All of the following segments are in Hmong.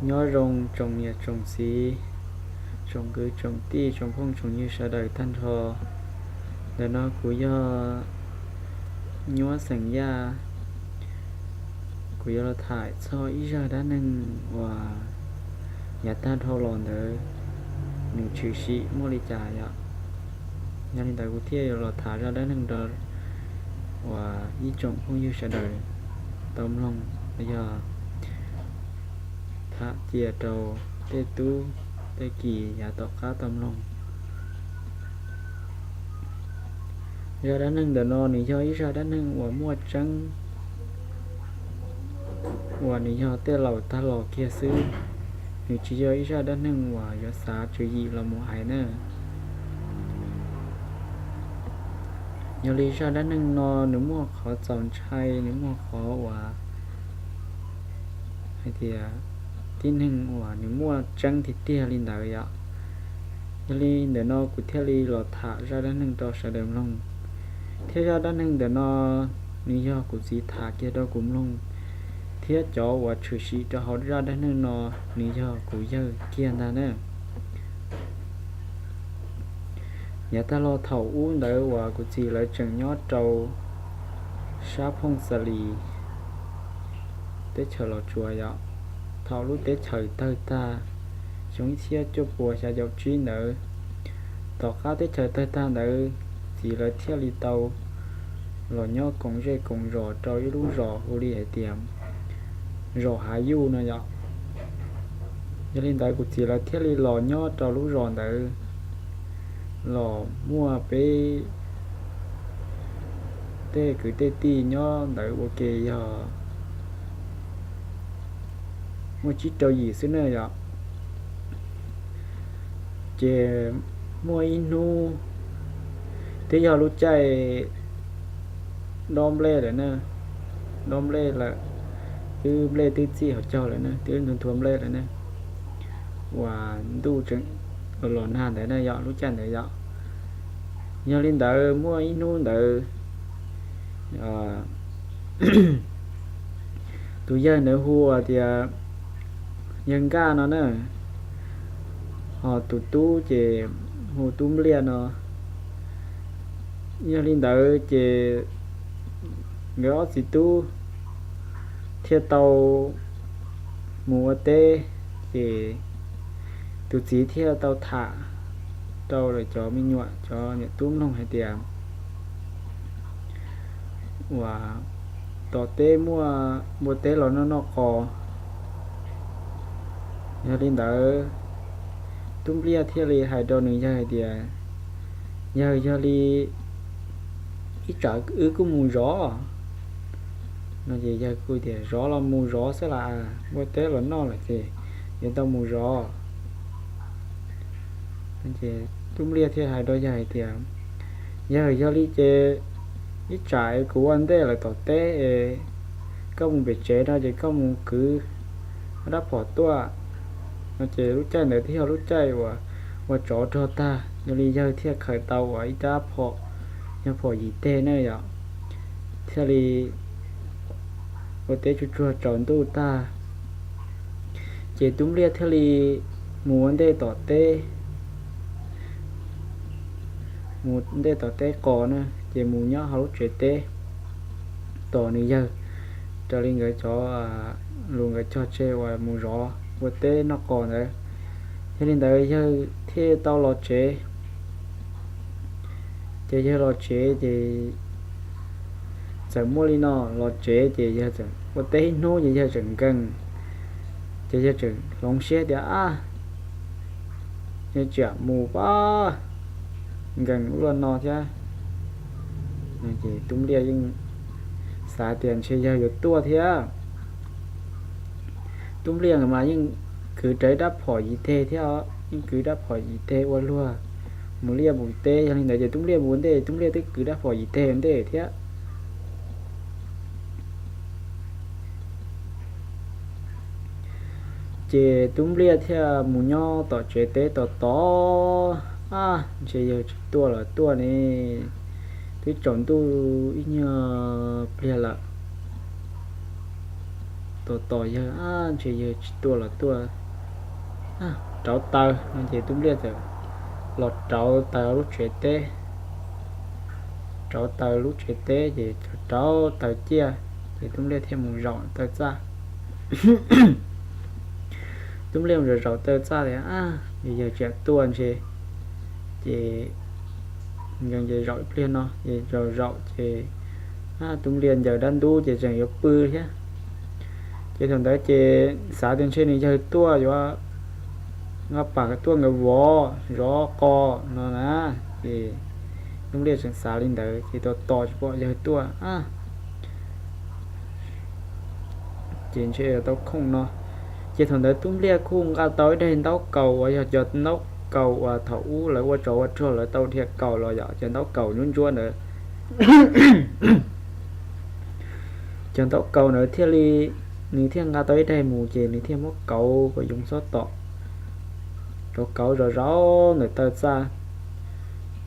Nyob zoo tsoom niam tsoom txiv, tsoom kwv tsoom tij, tsoom phooj tsoom ywg sawv daws tag nrho. Ntawm no kuv yog Nyuaj xeem Yaj, kuv yuav los tham txog ib zaj dab neeg uas yav tag dhau los ntawd nws tshwm sim muaj li cas yom. Yog li ntawd kuv thiaj yuav los tham zaj dab neeg rau uas ib tsoom phooj ywg sawv daws tau mloog, yog tham cia rau tej tub tej ki yav tom qab tau mloog. Zaj dab neeg ntawm no nws yog ib zaj dab neeg uas muaj tseeb, uas nws yog tej laus tag los kiag xwb, nws tsis yog ib zaj dab neeg uas yuav xav tswv yim los mus hais na. Yog li zaj dab neeg no nws muaj qhov txaus ntshai, nws muaj qhov uas hais tias tib neeg uas nws muaj tseeb tiag tiag li ntawd yom. Yog li ntawm no kuv thiaj li los tham zaj dab neeg rau sawv daws mloog. Thiab zaj dab neeg ntawm no nws yog kuv txiv tham kiag rau kuv mloog, thiab cov uas tshwm sim rau hauv zaj dab neeg no nws yog kuv yawg kiag ntag na. Yav tag los thaum ub ntawd uas kuv txiv lawv tseem nyob rau sab Phooj Xa Lis teb chaws Los Tsuas yom, thaum lub teb chaws tawg tag xyoo ib txhiab cuaj puas xya caum tsib ntawd, tom qab teb chaws tawg tag ntawd, txiv lawv thiaj li tau los nyob koom zej koom zos rau ib lub zos hu li hais tias zos Hav Yuj no yom. Yog li ntawd kuv txiv lawv thiaj li los nyob rau lub zos ntawd los muaj peb tej kwv tej tij nyob ntawd ua ke yog muaj tsib rau yim xwb na yom. Ces muaj ib hnub twb yog lub caij dob nplej lawm na, dob nplej lawm, twb nplej twb txij hauv caug lawm na, twb nthua nthua nplej lawm na, uas ntuj tseem los nag ntawd na yom, lub caij ntawd yom. Yog li ntawd muaj ib hnub ntawd tus yawg ntawd hu tias yawg Nkaj no na, ho tus tub ces hu tub Npliaj no. Yog li ntawd ces nkawd ob txiv tub thiaj tau mus ua teb, ces tus txiv thiaj tau tham rau lawv cov me nyuam cov niam tub mloog hais tias uas tom teb muaj npua teb los noj noj qos. Yog li ntawd, tub Npliaj thiaj li hais rau nws yawg hais tias, yawg, yog li ib tsam wb kuj mus zov no. Ces yawg kuj tias, zov los mus zov xwb las, npua teb los noj lawm ces yuav tau mus zov. Tub Npliaj thiaj hais rau yawg hais tias, yawg, yog li ces ib tsam es kuv ua ntej lawm tom teb es koj mus pem tsev no ces koj mus kwv rab phom tuaj no. Ces lub caij ntawd twb yog lub caij uas ua tsov rog tag, yog li yawg thiaj khaws tau uas ib rab phom, yog phom yim teg na yom, thiaj li ua teb tsuag tsuag tsaus ntuj tag, ces tub Npliaj thiaj li mus ua ntej tom teb, mus ntej tom teb qos na, ces mus nyob hauv lub tsev teb tos nws yawg, raws li nkawd cov lus nkawd cog tseg uas mus zov ua teb noj qos ntawd. Yog li ntawd yawg thiaj tau los tsev. Ces yawg los tsev ces txawm muaj li no, los tsev ces yawg txawm ua teb ib hnub ces yawg tseem nkees, ces yawg tseem hloov siab tias, ab, yawg tsiam mus pab nkees ua luaj no thiab. Ces tub Npliaj yeej xav tias ntshe yawg yuav tuaj thiab. Tub Npliaj mas yeej kwv rab phom yim teg thiab, yeej kwv rab phom yim teg ua luag mus liaj mus teb. Yog li ntawd ces tub Npliaj mus ua ntej, tub Npliaj twb kwv rab phom yim teg ua ntej thiab. Ces tub Npliaj thiaj mus nyob tom tsev teb tos tos, ab, ntshe yawg tsis tuaj los tuaj ne, twb tsaus ntuj ib nyuag pliag lawm. tos tos yawg, ntshe yawg tsis tuaj los tuaj rauv taws no ces Tub Npliaj txawm los rauv taws lub tsev teb, rauv taws lub tsev teb ces rauv taws ciaj, ces Tub Npliaj thiaj mus zaum taws txaj. Tub Npliaj mus zaum taws txaj tias, yawg tsis tuaj ntshe, ces nkees ces zaum ib pliag no ces zaum zaum ces Tub Npliaj ncaws dab ntub ces tseem yuav pw thiab. Ces thaum ntawd ces xav tias ntshe nws yawg tuaj yuav nqa pam tuaj nkawd vov zov qos no na, ces Tub Npliaj tseem xav li ntawd ces tos tos tsis pom yawg tuaj ces ntshe tau khoom no. Ces thaum ntawd Tub Npliaj kuj nqa tau ib daim ntaub kaus uas yog cov ntaub kaus uas thaum ub lawv ua tsov ua rog lawv tau dhia kaus los yog cov ntaub kaus ntsuab ntsuab ntawd. Cov ntaub kaus ntawd thiaj li, nws thiaj nqa tau ib daim mus ces nws thiaj muab kauv kom yoov xob tom, kauv kauv zov zov ntawm taw txaj,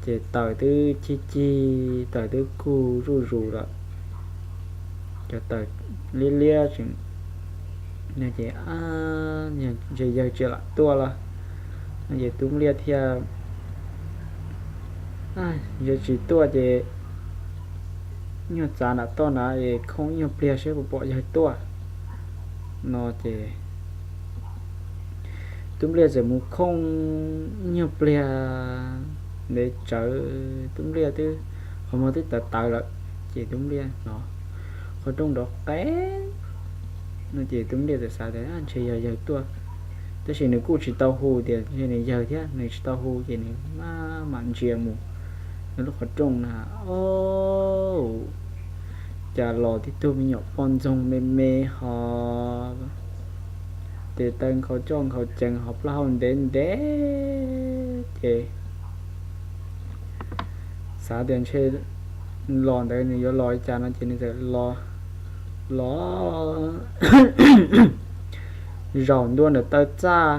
ces taws twb cig cig, taws twb kub zuj zus lawm, cov taws liab liab tseem, ces ntshe yawg tsis lam tuaj lawm no ces Tub Npliaj thiaj, yawg tsis tuaj ces nyuag txav nram toj na es khooj ib nyuag pliag seb puas pom yawg tuaj no ces Tub Npliaj txawm mus khooj ib nyuag pliag ntev tsawv, Tub Npliaj twb, qhov muag twb tawv tawv lawm, ces Tub Npliaj hnov qhov rooj nrov qev no ces Tub Npliaj txawm xav tias ntshe yog yawg tuaj, tab sis nws kuj tsis tau hu tias ntshe nws yawg thiab, nws tsis tau hu ces nws mam ntsia mus lub qhov rooj na, o, cas los tib tug me nyuam poj ntxoog me me ho tes taw nkhaus coj nkhaus cees ho plaub hau ntev ntev ces xav tias ntshe los ntawd nws yuav los li cas no ces nws txawm los, los zaum ntua ntawm taw txaj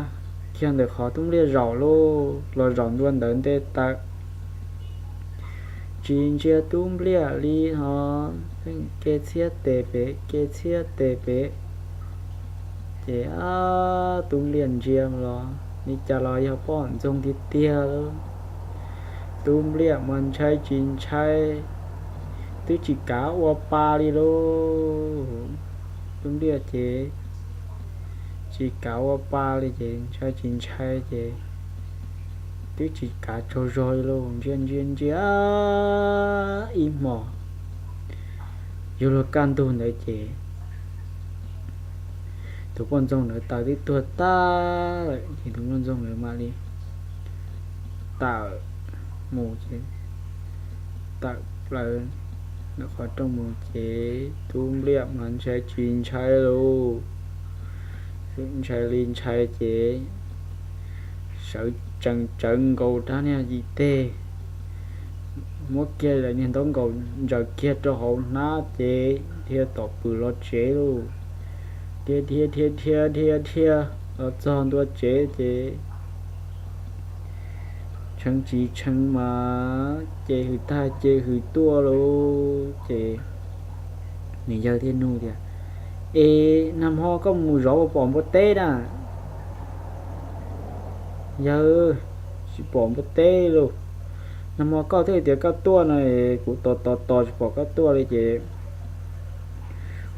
kiag ntawm qhov Tub Npliaj zaum lauj, los zaum ntua ntawd nte taw tsis ntsia Tub Npliaj li ho, pheej kev txhiab tes pem kev txhiab tes pem ces Tub Npliaj ntsia los li cas los yog poj ntxoog tiag tiag lauj. Tub Npliaj mas ntshai tsis ntshai, twb tsis kav ua pa li lauj. Tub Npliaj ces tsis kav ua pa li ces ntshai tsis ntshai ces twb tsis kav tsaug zog li lauj, ntsia ntsia ntsia ib hmos yuav luag kaj ntug ntawd ces tus poj ntxoog ntawd taw twb tuag tag lawm ces tus poj ntxoog ntawd mam li tawm mus ces tawm plaws ntawm qhov rooj mus ces Tub Npliaj mas ntshai tsis ntshai lauj, ntshai li ntshai ces sawv tsees tsawv nkaus rab niag yim teg, muab kiag lawm niag ntaub nkaus ntsaws kiag rau hauv hnab ces dhia tom pwm los tsev lauj. Dhia dhia dhia dhia dhia dhia los txog ntua tsev ces tshee tsis tshee mas ces hws tag ces hws tuaj lauj ces nws yawg thiaj nug tias, es nag hmo koj mus zov ua pom npua teb na? Yawg, tsis pom npua teb lauj. Nag hmo koj twb tias koj tuaj no, kuv tos tos tos tsis pom koj tuaj li ces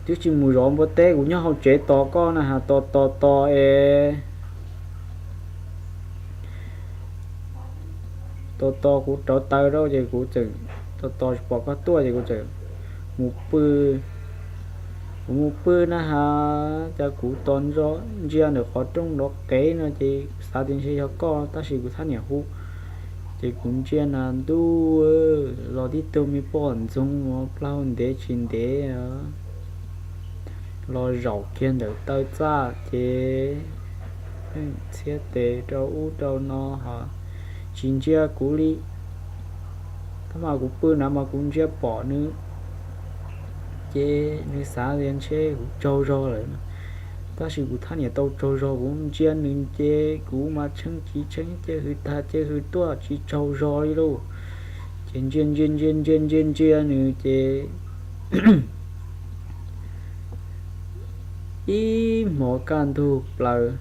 twb tsis mus zov npua teb, kuv nyob hauv tsev tos koj na has, tos tos tos es tos tos kuv rauv taws rau ces kuv txawm tos tos tsis pom koj tuaj ces kuv txawm mus pw. Kuv mus pw na has, cas kuv tos ntsia ntawm qhov rooj nrov qev no ces xav tias ntshe yog koj tab sis kuv thab niam hu. Ces kuv ntsia na ntuj, los tib tug me poj ntxoog plaub hau ntev tsis ntev los zaum kiag ntawm taw txaj ces txhiab tes rau ub rau no ho tsis ntsia kuv li. Tab mas kuv pw na mas kuv ntsia pom nws ces nws xav tias ntshe kuv tsaug zog lawm, tab sis kuv thab niam tau tsaug zog, kuv ntsia nws ces kuv mas tshee tsis tshee ces hws tag ces hws tuaj tsis tsaug zog li lauj. Ces ntsia ntsia ntsia ntsia ntsia ntsia nws ces ib hmos kaj ntug plaws.